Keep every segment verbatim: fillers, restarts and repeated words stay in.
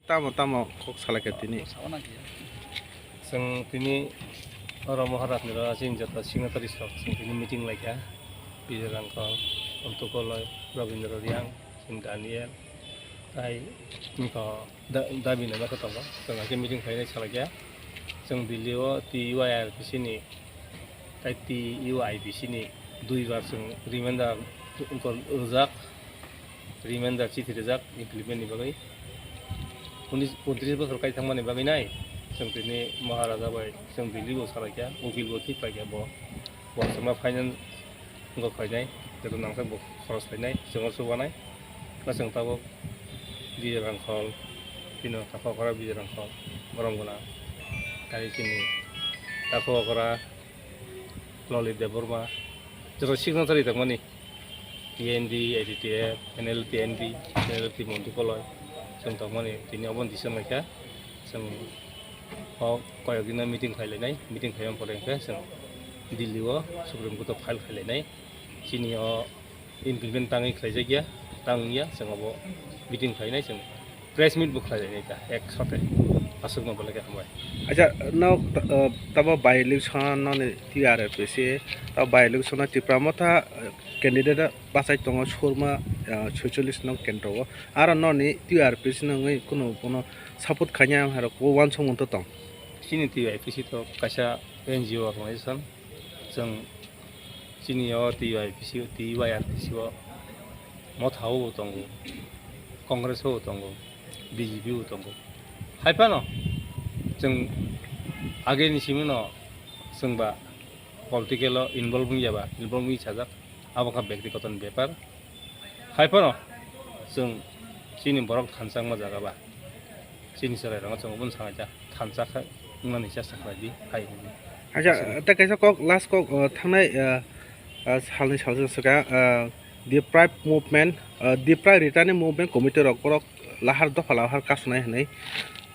Tamo tamo kok salai kha tini. Chwng tini oro Maharaj ni oro chini joto signatories rok chwng tini meeting lai kha. Bijay Rangkhol, Antu Koloi, Rabindra Reang, chini Daniel, tai wngkha da-, dabi nai ma khe tongo. Chwng hai khe meeting khainai salai kha. Chwng Delhi o T U I R P C ni, tai T U I P C ni dui bar chwng reminder wngkha rwjak. Reminder chithi rijak implement ni bagwi. Unis, untris bosor kai thangmani bagwi nai, chwng tini Maharaja bai chwng Delhi bo salai kha, ukil bo thik pai kha bo. Bo chwngno finance wngkha khainai, joto nangkhe bo khoros khainai, chwngno chubanai. Ba chwng tabuk Bijay Rangkhol, bini takhuk okra Bijay Rangkhol, borom gwnang. Tei chini takhuk okra Lalit Debbarma, joto signatory tongmani, T N D, I T T F, N L T N D, N L T Montu Koloi, chwng tongmani, tini obo decision lai kha, chwng o koyok dino meeting khai lainai, meeting khai pore hwnkhe chwng Delhi o Supreme Court o file khai lainai, chini o implement tangwi khlaijak ya, tang wngya, chwng obo meeting khlainai, chwng press meet bo khlai lainai ta, ek sote. Aswkno belai khe hambai. Acha, no, uh, tabo by election noni T R F S, tabo by election no Tipra Motha, uh, candidate bachai tongo Surma, uh, soicholish nong kendro o. Aro noni T R F S nongwi kuno, kuno support khainai ang haro ko wansong monto tong. Chini T R F S to kaisa N G O organization. Chwng chini o T Y P C, T Y R P C o Motha o bo tongo, Congress o bo tongo, B J P o tongo. Hai phano chwng ageni simi no chwng ba political o involve wngya ba, involve wngwi sajak, abo kha byaktigoto ni bepar. Hai phano chwng chini borok thansa wngma jaga ba, chini chwrairokno chwng obono sanai ta, thansa kha wngnani chesta khlai di, hai hwnwi. Acha, tei kaisa kok, last kok, uh, thangnai, uh, uh, salni salsa swkang, uh, Deprive Movement, uh, Deprive Return Movement Committee rok borok lahar dopha lahar kasonai hwnwi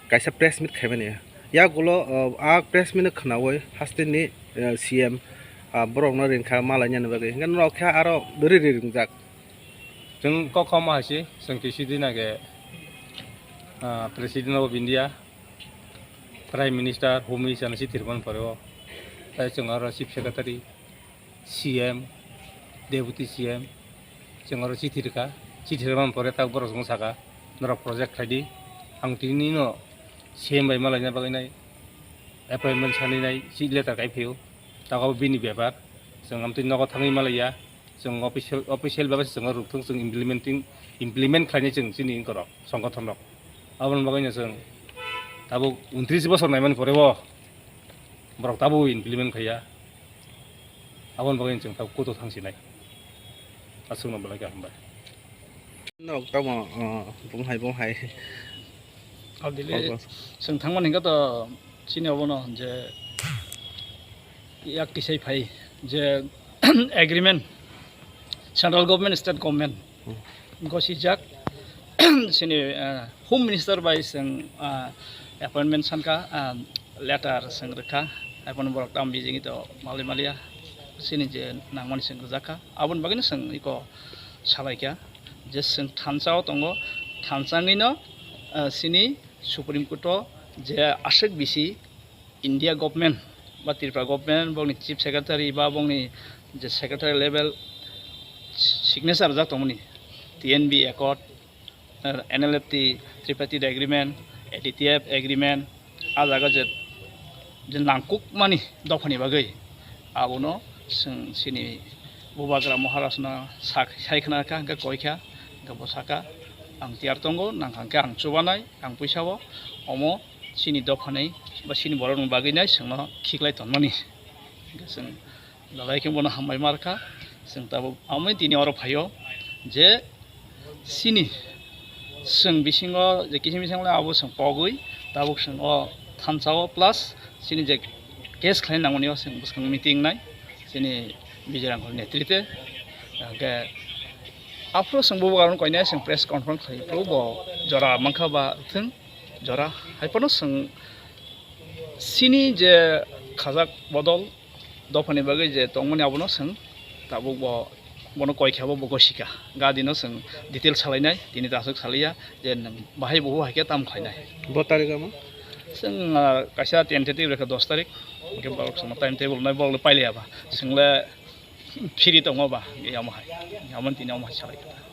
kaisa press meet khaimani. Yagulo, uh, a press meet khnaui hasteni, uh, C M, uh, borokno ringkha malainani bagwi. Hwnkhe norok khe aro ri ri ringjak. Chwng kok kha ma hai se, chwng T C D na khe, ah, President of India, Prime Minister, Home Minister ni chithi rwmani pore o. Tai chwng aro Chief Secretary, C M, Deputy C M, chwng aro chithi rwkha. Chithi rwmani pore tak borok chwng saka, "Norok project khlai di, ang tini no C M bai malaina bagwi nai appointment sanwi nai," si letter kai phaiyo. Tako bini bepar, chwng amtwi nogo thangwi malaiya. Chwng official, official bhabe se chwng rwkthwng, chwng implementing, implement khlainai chwng chini wngkorok, songgothon rok. Aboni bagwi no chwng tabuk untris bosor naimani pore bo borok tabuk implement khaiya. Aboni bagwi no chwng tabuk kuto thangsinai. Aswkno belai khe hambai. Nok tamo, uh, bung hai, bung hai. Abdili, chwng thangmani hwnkhe to chini obono je yak tisai phai je agreement, central government, state government gosijak, chini, eh, home minister bai chwng, ah, appointment sankha, ah, letter chwng rwkha, appointment borok tam bijingni to malai maliya, chini je nangmani chwng rwjakha, aboni bagwino chwng iko salaikha je chwng thansa o tongo, thansa wngwino, ah, chini Supreme Court o je aswk bisi India government ba Tripura government, bokni chief secretary ba bokni je secretary level signature rijak tongmani, T N B accord, N L F T tripartite agreement, A T T F agreement, a jaga je, je nangkukmani dophani bagwi abono chwng chini Bubagra Maharajno sak-, sai khna kha, hwnkhe koi kha, hwnkhe bo saka, "Ang tiyar tongo, nang hwnkhe ang chubanai, ang puisa o omo chini dophani ba chini borokni bagwi nai chwngno khiklai tonmani." Hwnkhe chwng belai khe bono hambai ma rwkha. Chwng tabuk amoni tini oro phaio je chini chwng bisingo je kiching bisingo le abo chwng pogwi tabuk chwng o thansa o plus chini je case khlai nangmani o chwng bwskang meeting nai chini Bijay Rangkhol netrite. Hwnkhe aphuru chwng bubagrano koinai chwng press conference khlai phuru bo jora mankha ba thwng jora hai phano chwng chini je khajak bodol dophani bagwi je tongmani abono chwng tabuk bo Bono koi khe bo, bo gosika. Gadino chwng detail salainai, tini ta aswk salaiya, je bahai bo hai khe tam khlainai. Bo tarik ama? Chwng, ah, kaisa tentative rekha dos tarik, hwnkhe borok chwngno time table nai borok le pailaiya ba. Chwng le free tongo ba, yamo hai. Yamon tini omo hai salai kha.